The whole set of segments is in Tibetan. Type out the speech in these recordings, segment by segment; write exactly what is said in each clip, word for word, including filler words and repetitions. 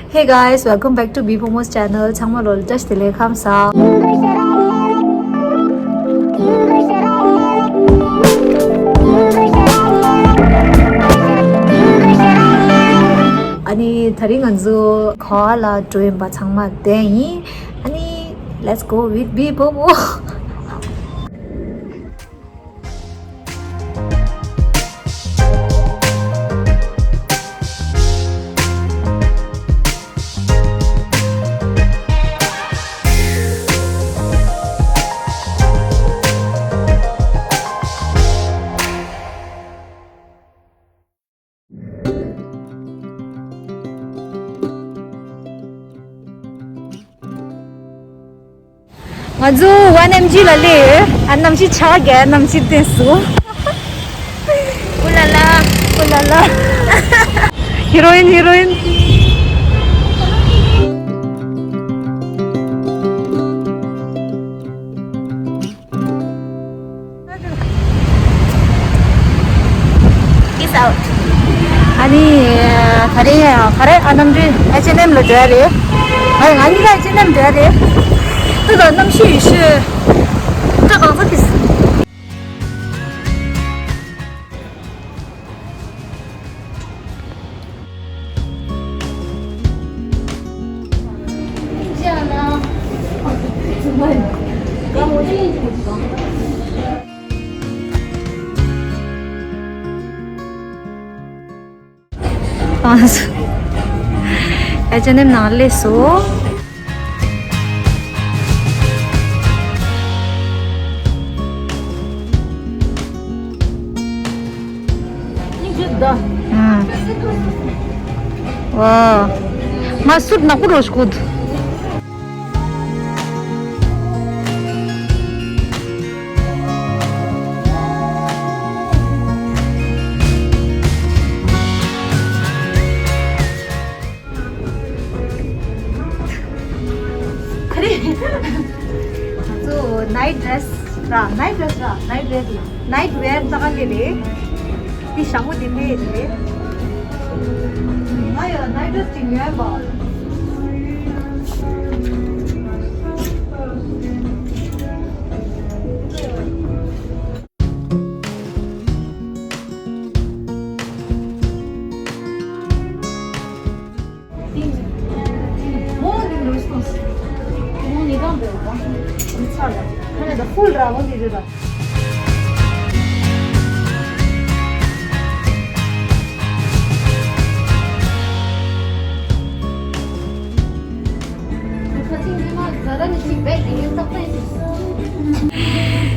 Hey guys, welcome back to B Pomo's channel. ཚང་མ་ལོ་ལ་བཀྲ་ཤིས་བདེ་ལེགས་ཁམས་བཟང་། ཨ་ནི་དེ་རིང་ང་ཚོ་གོ་ཝ་ལ་འགྲོ་ཡིན་པ་ཚང་མ་བདེན་ཡིན། ཨ་ནི་let's go with B Pomo. ང་ཚོ་ཝན་ཨེམ་ཇི་ལ་སླེབས་ཡོད། ཨ་གནམ་གཤིས་ཆར་པ་རྒྱག་གནམ་གཤིས་བསྟན་སོང་། ཨུ་ལ་ལ། ཨུ་ལ་ལ། ཧི་རོ་ཨིན། ཧི་རོ་ཨིན། Peace out. ཨ་ནི་ག་རེ་ཡ་ག་རེ། ཨ་གནམ་གྲུ་ཨེཆ་ཨེན་ཨེམ་ལ་འགྲོ་ཡ་རེད། ཨ་ང་གཉིས་ཀ་ཨེཆ་ཨེན་ཨེམ་འགྲོ་ཡ་རེད། ཏུ་ད་གནམ་གཤིས་ཡོད་ཤོས། ད་གང་ས་ཕིས། ཨེཆ་ཨེན་ཨེམ་ནང་སླེབས་སོང་། ཨ། ཝའོ། ང་སུཊ་ནག་པོ་རོ་ཞིག་གོད། ག་རེ། ང་ཚོ་ནའིཊ་ཌེ་རེ་སི་ར། ནའིཊ་ཌེ་རེ་སི་ར། ནའིཊ་ཝེར་རེད། ནའིཊ་ཝེར་ཙག་གེ་རེད། འདི་ཞྭ་མོ་འདི་འདྲས་རེད། ང་ཡང་ནའིཊ་ཌེ་རེ་སི་ཅིག་ཉོས་པ།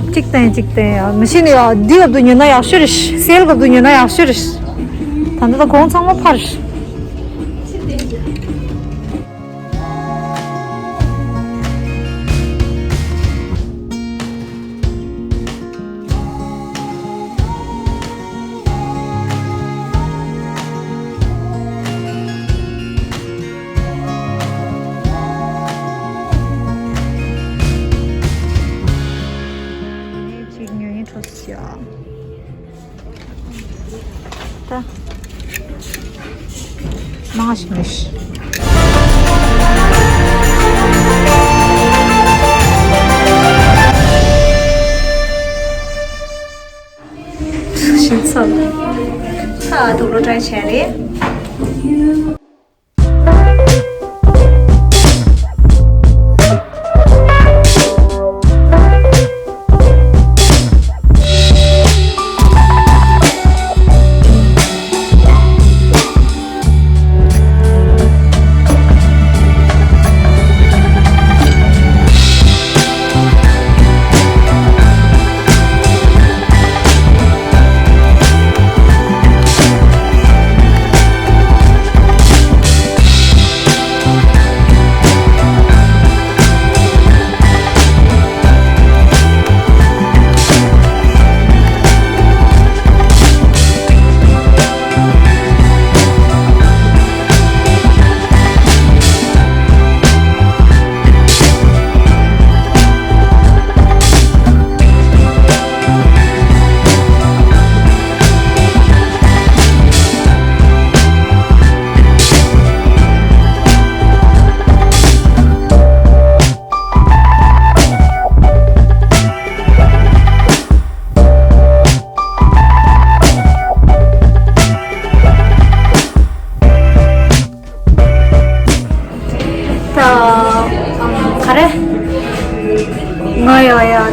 གཅིག་དང་གཅིག་དང་ཡང་མི་ཤེས་ནས་ཡང་འདི་སྐབས་དུ་ཉོས་ན་ཡག་ཤོས་རེད། སེལ་སྐབས་དུ་ཉོས་ན་ཡག་ཤོས་རེད། ད་ལྟ་ད་གོང་ཚང་མ་ཕར། ཅིག་ཉོ་ཉོ་འཕྲོ་ཞིག་ཡོད། ད། མང་ཞིག་མི་ཤི། ཤིན་ཚབ། ད་དུག་ལོག་ཊའི་བྱས་རེད།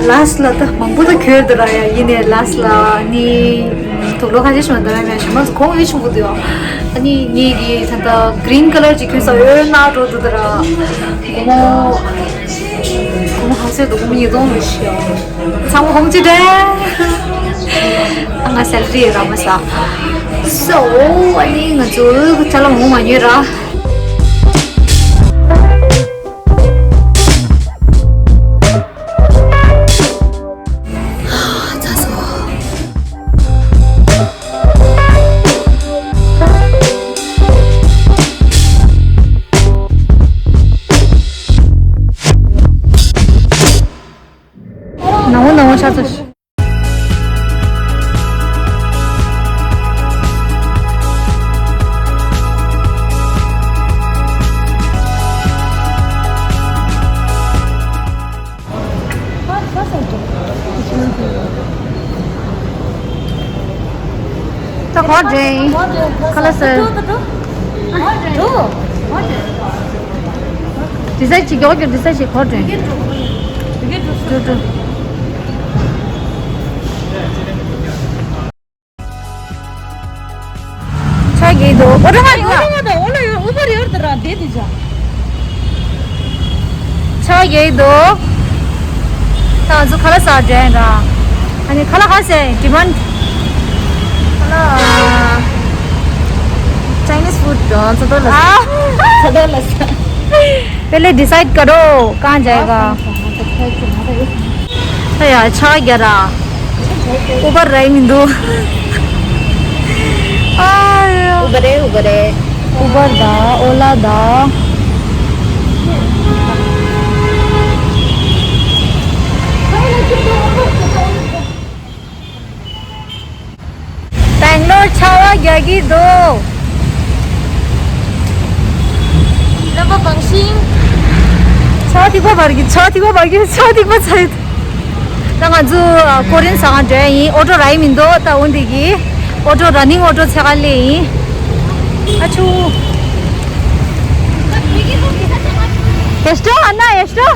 ལཱས་ལ་ད་མང་པོ་ད་གྱོན་འདུག་ར་ཡ། ཡིན་ནའི་ལཱས་ལ་ནི་དུག་ལོག་ཁ་ཤས་ཤིག་མ་འདུག་ཡ། མེད་ཞུ་མ་ཚོ་གོང་འོས་ཆུང་པོ་འདུག་ཡ། ཨ་ནི་ངེད་ཀྱིས་ད་ལྟ་གི་རིན་ཀ་ལར་ཅིག་གྱོན་ས་འོས་ན་འགྲོ་འདུག་ད་ར། སྒོར་མོ་སྒོར་མོ་ག་ཚོད་འདུག་སྒོར་མོ་ཉིས་སྟོང་རེད་ཤག་ཚང་མ་གོང་ཅི་འདྲ། ཨ་ང་སེ་ལ་རི་རག་མ་ས། སོ་ཨ་ནི་ང་ཚོ་ཅ་ལག་མང་པོ་མ་ཉོས་ར། ཚ་སོ། ནང་འོ་ནང་འོ་ཆ་ཚོ། ད་གོ་འདྲེ། ཁ་ལ་སར། ཌི་སའིཌ་བྱེད་མགྱོགས་མགྱོགས་ཌི་སའིཌ་བྱེད་གོ་འདྲེ། འགྲོ་འགྲོ། ཆ་རྒྱས་འདུག་ཨོ་ཏོ་ཧ་ཡོད། ཨོ་ལ་ཡོད། ཨུ་བར་ཡོད་དེ་ར་བསྡད་དེ་ཅག་ཆ་རྒྱས་འདུག་ད་ང་ཚོ་ཁ་ལག་ཟ་འདྲ་ཡིན་ར། ཨ་ནི་ཁ་ལག་ག་ཟེ་ཌི་མན། ཁ་ལག་ཅའི་ནིས་ཕུཌ་ཚ་ཏོ་ལ་ཨ། ཚ་ཏོ་ལ་ཟ། पहले डिसाइड करो कहाँ जाएगा? ད་ཡ་ཆ་རྒྱ་ར། ཨུ་བར་ར་མི་འདུག་ཨ་ཡ། ཨུ་བར་རེད། ཨུ་བར་རེད། ཨུ་བར་དང་ཨོ་ལ་དང་། སྦེང་ལོར་ཆར་པ་རྒྱག་གི་འདུག་རྣམ་པ་མང་ཤིང་། ཆར་པ་ཐིགས་པ་འབར་གི། ཆར་པ་ཐིགས་པ་འབར་གི། ཆར་པ་ཐིགས་པ་ཚ་ཡི། ད་ང་ཚོ་ཀོ་རིན་ཟ་ག་འགྲོ་ཡ་ཡིན། ཨོ་ཏོ་རག་གི་མི་འདུག་ད་འོ་འདི་གི་ཨོ་ཏོ་ར་ནིང་ཨོ་ཏོ་འཚོལ་ག་སླེབས་ཡིན། ཨ་ཆུ། ཨེ་སྟོ་ཨ་ན་ཨེ་སྟོ།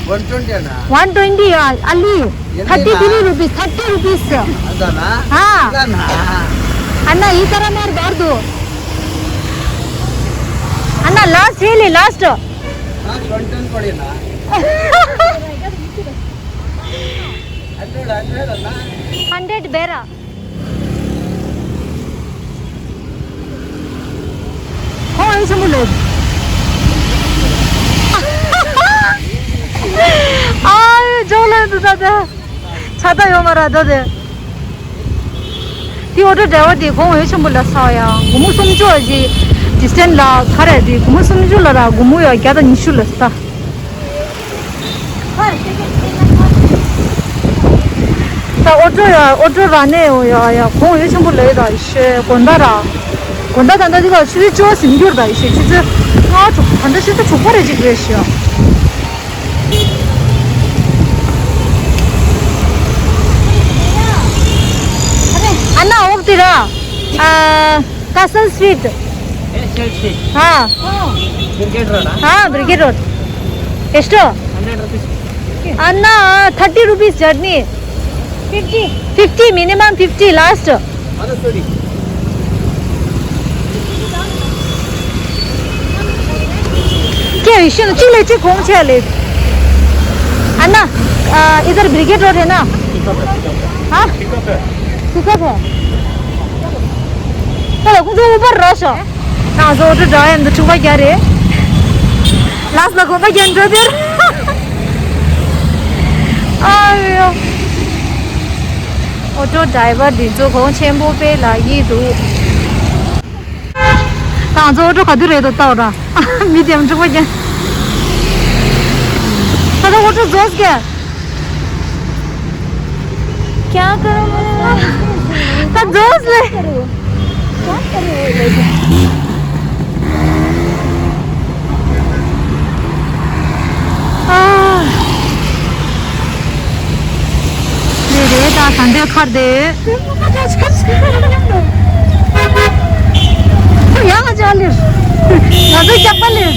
One twenty ana. One twenty, ah, Ali. Thirty three rupees, thirty rupees. Adana? Ha. Adana. Anna, ee tara maar baar do. Anna, last hai le, last. Last one ten pade na. Hundred, hundred ana. Hundred bera. ཁོང་ཨེ་ཆེན་པོ་ལེ། ཨ་ཇོ་ལེ་འདུག་ད་དེ། ཆ་ད་ཡོད་མ་ར་ད་དེ། དེ་ཨོ་ཏོ་ཌ་རའི་ཝར་དེ་ཁོང་ཨེ་ཆེན་པོ་ལ་ས་ཡ། སྒོར་མོ་སུམ་ཅུ་ཨ་ཅི་ཌི་སི་ཊན་སི་ལ་ག་རེ་དེ་སྒོར་མོ་སུམ་ཅུ་ལ་ར་སྒོར་མོ་ཡ་བརྒྱ་དང་ཉི་ཤུ་ལ་ས། ད་ཨོ་ཏོ་ཡ་ཨོ་ཏོ་ར་ནས་ཡ་ཡ་གོང་ཡོད་ཆེན་པོ་ལས་ད་ཤེ་དགོན་ཟླ་ར། དགོན་ཟླ་ད་ལྟ་འདི་ག་ཆུ་ཚོད་བཅུ་པ་ཟིན་རྒྱུར་ད་ཤེ་ཆུ་ཚོད་ལྔ་དྲུག་ད་ལྟ་ཆུ་ཚོད་དྲུག་པ་རེ་ཅིག་རེད་ཤེ། ཨ་ན་འོག་དེ་ར། ཨ། Castle Street. Castle Street. हाँ। Brigade Road, हाँ? हाँ, Brigade Road. ಎಷ್ಟು? Hundred rupees. ಅನ್ನ, thirty rupees chutney. Fifty. Fifty, minimum fifty, last. ಅದು ಸರಿ. क्या विषय? चिले चिक कौन से ले? अन्ना, इधर ब्रिगेड रोड है ना? हाँ? पिकअप है। ད་ལ་ཁོང་ཚོ་ཨུ་བར་རོགས་ཤོག་ང་ཚོ་ཨོ་ཏོ་འདྲ་ཡང་འདི་འཁྲུག་པ་རྒྱག་རེད། ལགས་ལ་དགོངས་པ་རྒྱན་འགྲོ་དེར། ཨ་ཡོ། ཨོ་ཏོ་ཌ་རའི་ཝར་འདི་ཚོ་གོང་ཆེན་པོ་དཔེ་ལ་ཡིད་འདུག་ད་ང་ཚོ་ཨོ་ཏོ་ག་དུས་རེད་དོ་ལྟ་བ་ར། མི་དེ་ཡང་འཁྲུག་པ་རྒྱག་ད་ལྟ་ཨོ་ཏོ་རྫོགས་ཀྱི། क्या करूँ मैं? ད་རྫོགས་ལེ། ཨ། རེ་རེ་ད་ད་འདོད་ཁར་དེ། ཡང་ཅག་ལེ། ང་ཚོ་རྒྱག་པ་ལེ།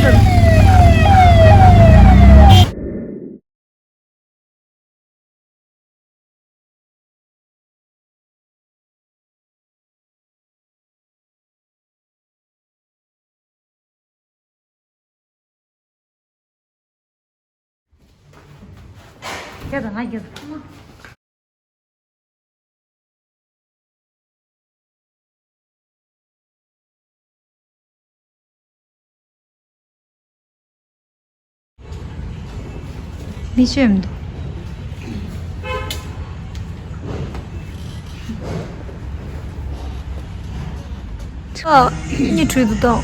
ཁྱེད་དང་ང་རྒྱབ། མི་ཤོད་མི་འདུག་ཨ། གཉིད་ཁུག་འདུག་ད།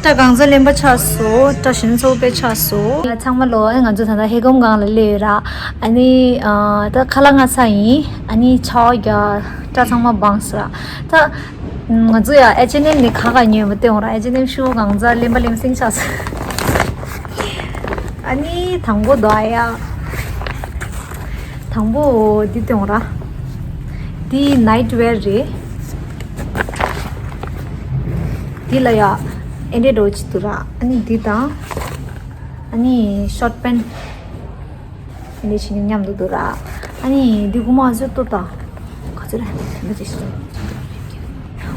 སྐྲ་གང་ཚ་ལེན་པ་ཆགས་སོང་། སྐྲ་ཞིམ་ཚོ་པའི་ཆགས་སོང་། ཚང་མ་ལོ། ང་ཚོ་ད་ལྟ་ཧེ་གོམ་སྒང་ལ་སླེབས་ཡོད་ར། ཨ་ནི་ཨ། ད་ཁ་ལག་ང་ཚ་ཡིན། ཨ་ནི་ཆ་བ་རྒྱ། སྐྲ་ཚང་མ་སྦངས་ར། ད་ང་ཚོ་ཡ་ཨེ་ཆེ་ནེམ་ནི་ག་ག་ཉོས་མ་སྟེང་ར། ཨེ་ཆེ་ནེམ་ཤུ་གང་ཚ་ལེན་པ་ལེན་སེང་ཆགས་སོང་། ཨ་ནི་དང་པོ་དོ་ཡ། དང་པོ་འདི་སྟོན་ར། འདི་ནའིཊ་ཝེར་རེད། འདི་ལ་ཡ་ཨེ་འདྲས་འགྲོ་ཅི་འདུག་ར། ཨ་ནི་འདི་དང་། ཨ་ནི་ཤོརཊ་པེན་ཨེ་འདྲས་བྱས་ནས་མཉམ་དུ་འདུག་ར། ཨ་ནི་འདི་སྒོར་མོ་ཨ་ཟེར་ཏོ་ད། ག་ཚོད་རེད། དེ་འདྲ་ཅིག་ཤོད།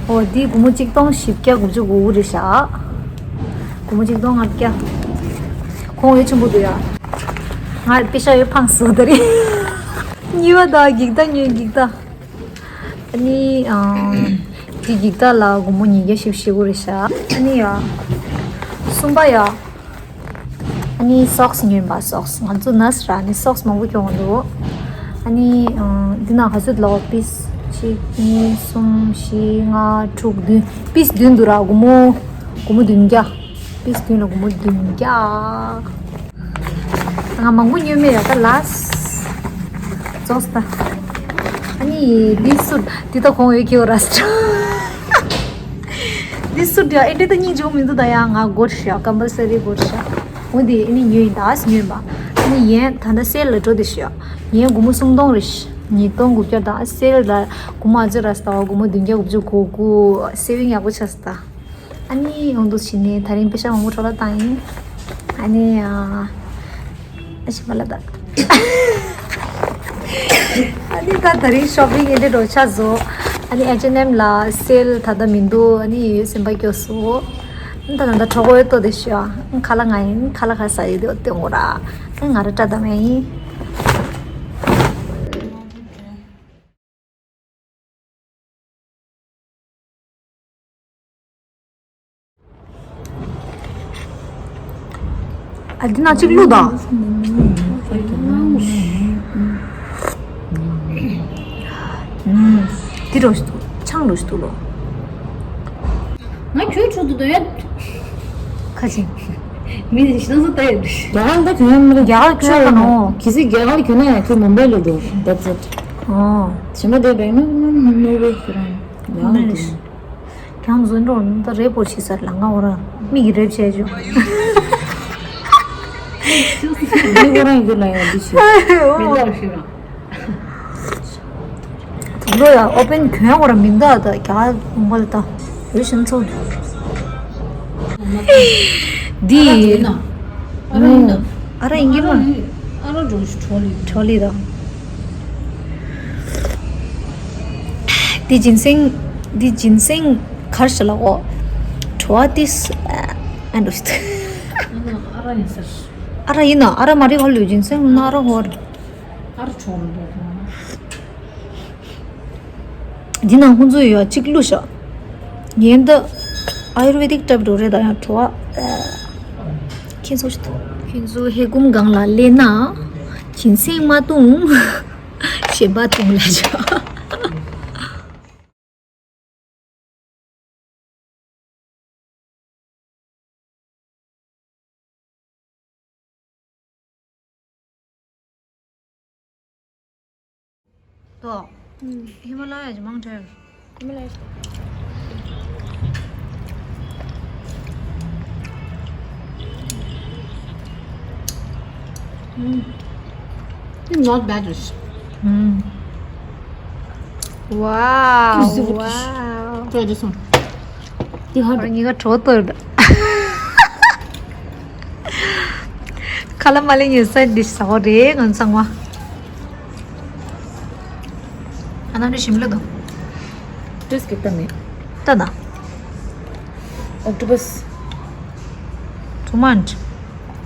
ཨོ། འདི་སྒོར་མོ་གཅིག་སྟོང་བཞི་བརྒྱ་དགུ་བཅུ་གོ་དགུ་རེད་ཤག་སྒོར་མོ་གཅིག་སྟོང་ལྔ་བརྒྱ། གོང་འོས་ཆེན་པོ་འདུག་ཡ། ང་པེ་ཤ་ཡོད་ཕངས་སོ་ད་རེད། གཉིས་པ་ད་འགྱིག་ད་ཉོས་འགྱིག་ད། ཨ་ནི་ཨ། འདི་འགྱིག་ད་ལ་སྒོར་མོ་ཉིས་བརྒྱ་བཞི་བཅུ་ཞེ་དགུ་རེད་ཤག་ཨ་ནི་ཡ། གསུམ་པ་ཡ། ཨ་ནི་སོག་སི་ཉོས་པ། སོག་སི། ང་ཚོ་ན་སི་ར་ནི་སོག་སི་མང་པོ་གྱོན་འདུག་ཨ་ནི་ཨ། འདི་ན་ག་ཚོད་ལོ། པིས་གཅིག་གཉིས་གསུམ་བཞི་ལྔ་དྲུག་བདུན། པིས་བདུན་འདུག་ར། སྒོར་མོ། སྒོར་མོ་བདུན་བརྒྱ། པིས་བདུན་ལ་སྒོར་མོ་བདུན་བརྒྱ། ང་མང་པོ་ཉོས་མེད་ཡ། ད་ལ་སི་ཊི་རྫོགས་ད། ཨ་ནི་འདི་སུཊ་འདི་ད་གོང་འོས་ཀྱི་ཡོད་ར། འདི་སུཊ་ཡ་ཨེ་འདྲས་ད་སྙིང་རྗེ་པོ་མི་འདུག་ད་ཡ། ང་དགོས་ཤག་ཀམ་པལ་སི་རི་དགོས་ཤག་འོ་འདི་ཨ་ནི་ཉོས་ཡིན། ད་ཨ་སི་ཉོས་ཡིན་པ། ཨ་ནི་ཡན་ད་ལྟ་སེལ་ལ་འགྲོ་བསྡད་ཤག་ཡན་སྒོར་མོ་སུམ་སྟོང་རེད་ཤག་ཉིས་སྟོང་དགུ་བརྒྱ། ད་སེལ་ལ་སྒོར་མོ་ཨ་ཙི་ར་སྟ་བ། སྒོར་མོ་བདུན་བརྒྱ་དགུ་བཅུ་གོ་དགུ། སེ་བིང་ཡག་པོ་ཆགས་སོང་ད། ཨ་ནི་ཡོང་འདུག་བྱས་ནས་ད་རིང་པེ་ཤ་མང་པོ་འཕྲོ་བརླག་བཏང་ཡིན། ཨ་ནི་ཨ། ཨ་ཤི་མ་ལ་ད། ཨ་ནི་ད་ད་རིང་ཤོ་པིང་ཨེ་འདྲས་འགྲོ་ཆགས་སོང་། ཨ་ནི་ཨེཆ་ཨེན་ཨེམ་ལ་སེལ་ད་ལྟ་མི་འདུག་ཨ་ནི་ཡོད་སེམས་པ་སྐྱོ་སོང་། ཨ་ནི་ད་ད་ད་གྲོགས་པོ་ཡོད་ཏོ་དེ་ཤོ། ཨ་ཁ་ལག་ང་ཡིན། ཁ་ལག་ཁ་ཟ་ཡི་དེ་སྟོན་གོ་ར། ཨ་ང་ར་སྐྲ་བདམས་ཡ་ཡིན། ཨ་འདི་ན་གཅིག་བླུགས་དང་། འདི་རོ་ཞིག་འདུག་ཆང་རོ་ཞིག་འདུག་ལོ། ང་ཁྱོད་ཁྲོད་དུ་སྡོད་ཡ། ཁ་ཅིག་མི་ཞིག་སྣང་ས་ལྟ་ཡ་འདུག་རྒྱ་གར་ད་གྱོན་ཡ་མི་རེད། རྒྱ་གར་ཁྱོད་ལ་ནོ། གལ་སྲིད་རྒྱ་གར་གྱོན་ན་ཡང་ཁྱོད་མུམ་བྷེ་ལ་འགྲོ། That's it. ཨོ། གཞན་པ་དེ་བས་ན་ནོ་བྷེ་ཁྱོད་རང་ཡང་འགྲོ། ཁྱོད་རང་ཚོ་འགྲོ་ད་རེད་པོ་ཆི་ས་ལ་ང་འོ་ར་མིག་གི་རེབ་བྱས་བྱུང་། མིག་འོ་ར་ཡོད་ལ་ཡང་འདི་ཞིག་མི་འདྲ་ཞིག་ར། དུག་ལོ་ཡ་ཨོ་པན་གྱོན་ཡ་འོ་ར་མི་འདའ་ད་རྒྱ་གར་འོང་བ་ལ་ད་རེ་ཞིམ་ཚོ། འདི་ཨ་ར་ཡིན་ན་ཨ་ར་ཡིན་ན་ཨ་ར་ཡིན་གྱི་མ། ཨ་ར་འགྲོ་ཞིག་ཁྲོ་ལི་ཁྲོ་ལི་ད། འདི་ཇིན་སེང་འདི་ཇིན་སེང་གར་ཞིག་ལ་འོ། ཁྲོ་ཨ་ཏིས་ཨ་འགྲོ་ཞིག་ཨ་ར་ཡིན་ས། ཨ་ར་ཡིན་ན་ཨ་ར་མ་རི་ཧོ་ལུ་ཇིན་སེང་ན་ཨ་ར་ཧོ་ར། ཨ་ར་ཁྲོ་ར་འགྲོ་ཁོ། འདི་ནང་ཁོང་ཚོས་ཡོད་གཅིག་བླུགས་ཤག་ངས་འདི་ཨ་ཡུར་ཝེ་དིག་འཁྲབ་འགྲོ་རེད་ད་ཡང་བྲོ་བ། ཁྱེད་ཚོ་ཁྱེད་ཚོ་ཧེ་གོམ་སྒང་ལ་སླེབས་ན་གྱིན་སེང་མ་བཏུང་གཞན་པ་བཏུང་ལ་ཤག་ཏོ། ཧི་མ་ལ་ཡ་ཅིག་མང་ཐོན། ཧི་མ་ལ་ཡ་ཅིག It's not bad. Wow. Try this one. འདི་ཧ་ཨ་ཉི་ག་གྲོ་ཏོ་རེད། ཁ་ལ་མ་ལེ་ཉོས་ས་འདི་ཟ་བ་རེད་ང་ཚང་མ། ཨ་ན་འདི་ཞིམ་ལ་དང་། Taste ཀྱི་ཏམ་མེད། ཏ་ན། Octopus. Too much.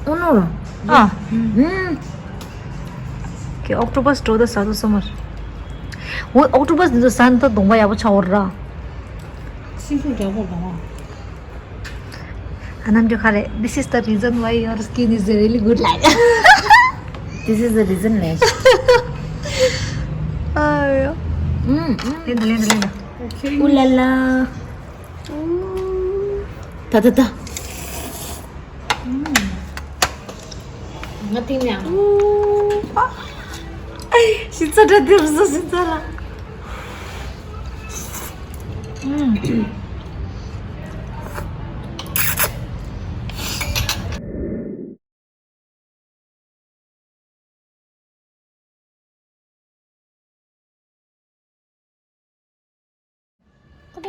ཨོ་ནོ་ར། ཨ། ཨུམ། ཁྱོད་ཨོག་ཊོ་པས་འགྲོ་ད་ཟ་དོ་སོ་མར། འོ་ཨོག་ཊོ་པས་འདི་ཚོ་ཟ་ན་ད་གདོང་པ་ཡག་པོ་ཆགས་འོར་ར། ཤིང་ཕུག་འདྲ་པོ་འདུག་ཨ། ཨ་ནམ་ཅོ་ཁ་རེ། This is the reason why your skin is really good like. This is the reason, like. ཨ་ཡོ། ཨུམ། ལེན་ད་ལེན་ད་ལེན་ད། Okay. Ooh la la. ད་ད་ད། ང་ཏིང་ཡང་། ཤི་ཚ་འདྲ་འདིར་བཟོ་ཤི་ཚ་ལ། ཁོ་ད།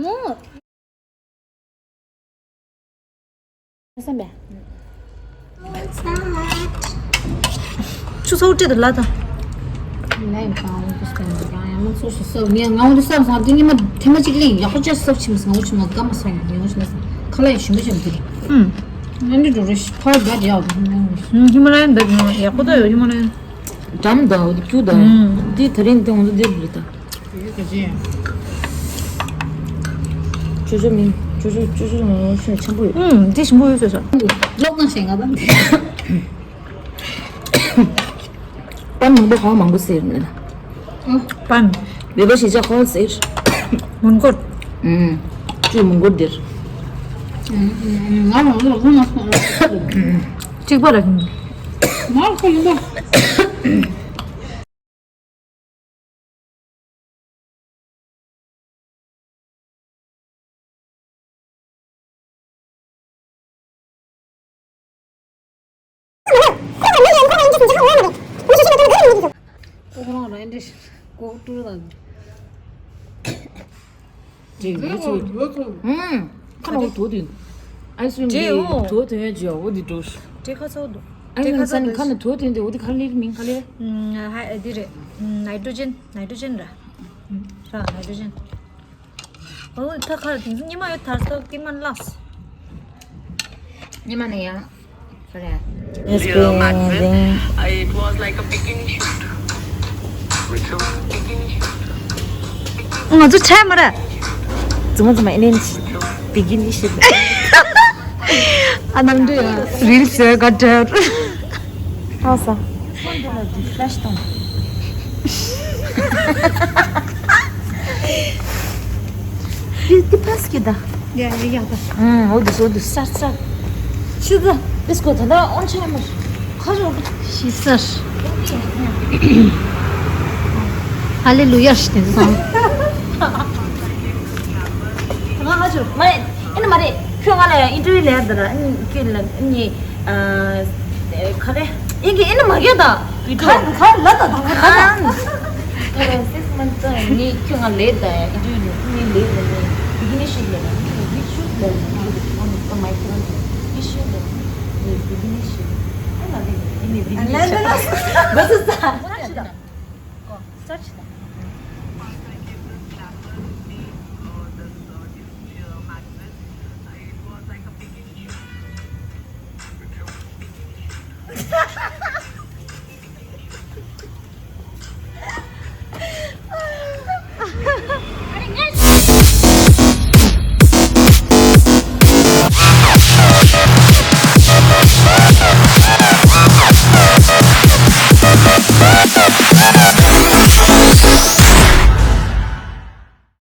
མོ། སེམས་པས། ཆུ་ཚོད་སྤྲད་དུ་ལ་དང་། ལན་གང་འོང་དུ་སྟོན་དུ་རང་ཡང་མ་ཚོར་ཞིག་སོ་ངས་ང་འོང་དུ་བསམ་སོང་དེ་ཉི་མ་ཐེངས་མ་གཅིག་གླེང་ཡག་པོ་ཅག་སོབ་ཕྱིན་མ་སོང་ངོ་ཆུ་མ་སྐམ་མ་སོང་ཡག་ཡོང་ཞིག་མ་སོང་ཁ་ལག་ཡང་ཞིམ་པོ་ཞིམ་གི་རེད། ཨུམ། ཨ་འདྲི་འགྲོ་རེ་ཕར་རྒྱ་རྒྱ་འོ། ཧི་མ་ལ་ཡན་འདི་ཡག་པོ་ད་ཡོད་ཧི་མ་ལ་ཡན། འགྲམ་དང་འོ་དེ་ཁྱུ་དང་། ཨུམ། དེ་ད་རིང་དེ་འོང་དུ་དེ་རེད་ད། ཅོ་ཅོ་མིན། ཅོ་ཅོ་ཅོ་ཅོ་མིན་ཤོད་ཆེན་པོ་ཡོད། ཨུམ། དེ་ཞིམ་པོ་ཡོད་ཟེར་ས། ལོག་ན་ཞེ་ང་དང་དེ། པན་མང་པོ་ཧ་མང་པོ་ཟེར་ནས། པན། བོད་པ་ཞེ་ཆགས་ཧོ་ཟེར། མོན་གྷོ། ཨུམ། ཅུ་མོན་གྷོ་འདིར། ང་ལ་ལོག་ན་སོང་། གཅིག་པ་ར་ཁྱོད། ང་ལ་ཁོ་ཡིན་པ། ཁོ་རང་རང་འདྲ་ཞིག་ལྐོག་ཏུ་དང་། ཅིག་ཡོད་ཚོད། ཧུམ། ཁ་ནང་དོ་དེ། ཨའི་སི་རིམ་དེ་འོ་དོ་དེ་ཡོད་ཅིག་འོ་དེ་འགྲོ། དེ་ཁ་ཚོ་འདུག་ཨའི་དེ་ཁ་ཚོ་འདུག་ཁ་ནང་དོ་དེ་འདི་འོ་དེ་ཁ་ལེར་མིན་ཁ་ལེར། ཧ་ཨ་དེ་རེད། ནའི་ཏྲོ་ཇེན་ནའི་ཏྲོ་ཇེན་ར། ར་ནའི་ཏྲོ་ཇེན། འོ་ད་ཁ་དེ་ཉི་མ་ཡོད་ཐར་སོ་ཀི་མ་ལགས། ཉི་མ་ནས་ཡང་། Sorry. It's been ང་ཚོ་ཆ་མ་ར། ཙུ་མ་ཙུ་མ་ཨེ་ནེན་བི་གི་ནི་ཤིབ། ཨ་ནམ་འདྲི་ཡ་རིལ་སི་ག་འདྲ། ཨ་ས། ཕོན་འདི་ལ་ཌི་ཕི་ལེ་ཤི་གཏོང་། འདི་འདི་ཕ་སི་ཀི་ད། ཡ་ཡ་ཡ་ད། ཨང་འོ་འདི་སོ་འདི་སར་སར། ཤི་ད། ཨིས་ཀོ་ད་ད་ཨོན་ཆ་མ། ཁ་རོ། ཤི་སར། ཧ་ལེ་ལུ་ཡ་ཤི་དེ་སང་། ང་ཧ་ཅོ་མ་རེད། ཨེ་ན་མ་རེད། ཁྱོད་ང་ལ་ཡང་ཨིན་ཊར་བིའུ་ལས་ད་ར་ཨིན་ཁྱོད་ལ་ཨིན་ནི་ཨ་ག་རེ་ཨིན་གི་ཨེ་ན་མ་གྱོད་ད་བི་ཀྲོ། ག་ག་ལ་ད་ད་ང་ད། ཨ་སིགས་མན་ཐི་ནི་ཁྱོད་ང་ལས་ད་ཡང་ཨིན་ཊར་བིའུ་ནི་ལས་ད་ནི་བི་གི་ནི་ཤིབ་ལས་ད་ནི་བི་ཤུ་ལས་ད་ནི་ཨ་མི་ད་མའི་ཁྱོད་ནི་བི་ཤུ་ལས་ནི་བི་གི་ནི་ཤིབ་ཨེ་ན་ལས་ཨེ་ནི་བི་གི་ནི་ཤིབ་ག་ཚོད་ད། Go, start.